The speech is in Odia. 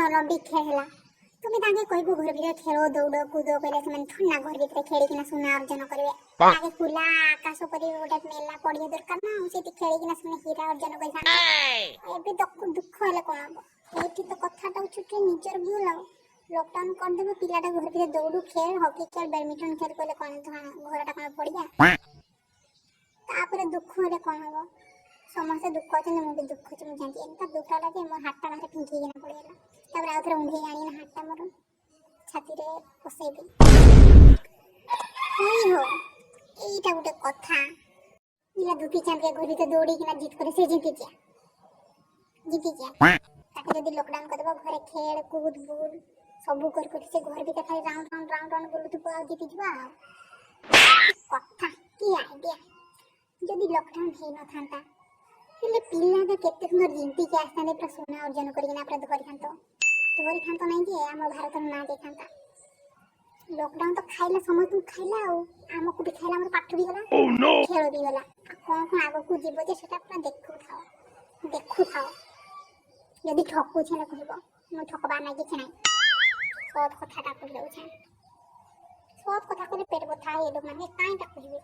ଅଲମ୍ପିକ ଖେଳ ହେଲା, ତୁମେ ତାଙ୍କେ କହିବୁ ଘର ଭିତରେ ଖେଳ, ଦୌଡ଼ କୁଦ କହିଲେ, ସେମାନେ ଥୋଡ଼ିନା ଘର ଭିତରେ ଖେଳିକିନା ସୁନା ଅର୍ଜନ କରିବେ। ତାଙ୍କେ ଖୋଲା ଆକାଶ ପରି ଗୋଟେ ମେଲା ପଡ଼ିଆ ଦରକାର ନା, ଆଉ ସେଠି ଖେଳିକିନା ସେମାନେ ହୀରା ଅର୍ଜନ କରିଥାନ୍ତେ। ଏବେ ଦୁଃଖ ହେଲେ କଣ ହବ? ଏଇଠି ତ କଥାଟା ଛୁଟି ନିଜର ଭୁଲ। ଆଉ ଲକଡାଉନ କରିଦେବ, ପିଲାଟା ଘର ଭିତରେ ଦୌଡୁ, ଖେଳ, ହକି ଖେଳ, ବ୍ୟାଡମିଣ୍ଟନ ଖେଳ କହିଲେ କଣ ଘରଟା କଣ ପଡ଼ିଆ? ତାପରେ ଦୁଃଖ ହେଲେ କଣ ହବ? ସମସ୍ତେ ଦୁଃଖ ଅଛନ୍ତି, ମୁଁ ବି ଦୁଃଖ ଅଛି, ମୁଁ ଜାଣିଛି। ଏନ୍ତା ଦୁଃଖ ହେଲା ଯେ ମୋ ହାତଟା ବାହାରେ ଫିଙ୍କିକିନା ପଡ଼ିଗଲା। ତାପରେ ଆଉ ଥରେ ଉଣ୍ଡେଇ ଆଣିକିନା ହାତଟା ମୋର ଛାତିରେ ପଶେଇଲି। ହଇ ହୋ, ଏଇଟା ଗୋଟେ କଥା। ପିଲା ଦୁତି ଚାନ୍ଦକେ ଘର ଭିତରେ ଦୌଡ଼ିକିନା ଜିତ କରି ସେ ଜିତିଯା ଜିତିଯା। ତାକୁ ଯଦି ଲକଡାଉନ କରିଦେବ, ଘରେ ଖେଳ କୁଦ ବୁଲ ସବୁ କରି କରି ସେ ଘର ଭିତରେ ଖାଲି ରାଉଣ୍ଡ ରାଉଣ୍ଡ ରାଉଣ୍ଡ ରାଉଣ୍ଡ ବୁଲୁଥିବ ଆଉ ଜିତିଯିବ। ଆଉ କଥା କି ଆଇଡିଆ! ଯଦି ଲକଡାଉନ ହେଇନଥାନ୍ତା ହେଲେ ପିଲାଟା କେତେ ସୁନ୍ଦର ଜିତିକି ଆସିଥାନ୍ତେ, ପୁରା ସୁନା ଅର୍ଜନ କରିକିନା ପୁରା ଧରିଥାନ୍ତ ଧରିଥାନ୍ତ ନାଇଁ ଯେ ଆମ ଭାରତର ନାଁ ଦେଇଥାନ୍ତା। ଲକଡାଉନ ତ ଖାଇଲା, ସମସ୍ତଙ୍କୁ ଖାଇଲା, ଆଉ ଆମକୁ ବି ଖାଇଲା। ଆମର ପାଠ ବି ଗଲା, ଖେଳ ବି ଗଲା, ଆଉ କଣ କଣ ଆଗକୁ ଯିବ ଯେ ସେଟା ପୁରା ଦେଖୁଥାଅ, ଦେଖୁଥାଅ। ଯଦି ଠକୁଛେ ନା କହିବ, ମୁଁ ଠକବାର ନାଇଁ, କିଛି ନାହିଁ। ସତ କଥାଟା କହି ଦଉଛେ। ସତ କଥା କହିଲେ ପେଟ ବଥା ହେଇ ଲୋକମାନେ କାଇଁଟା କହିବେ?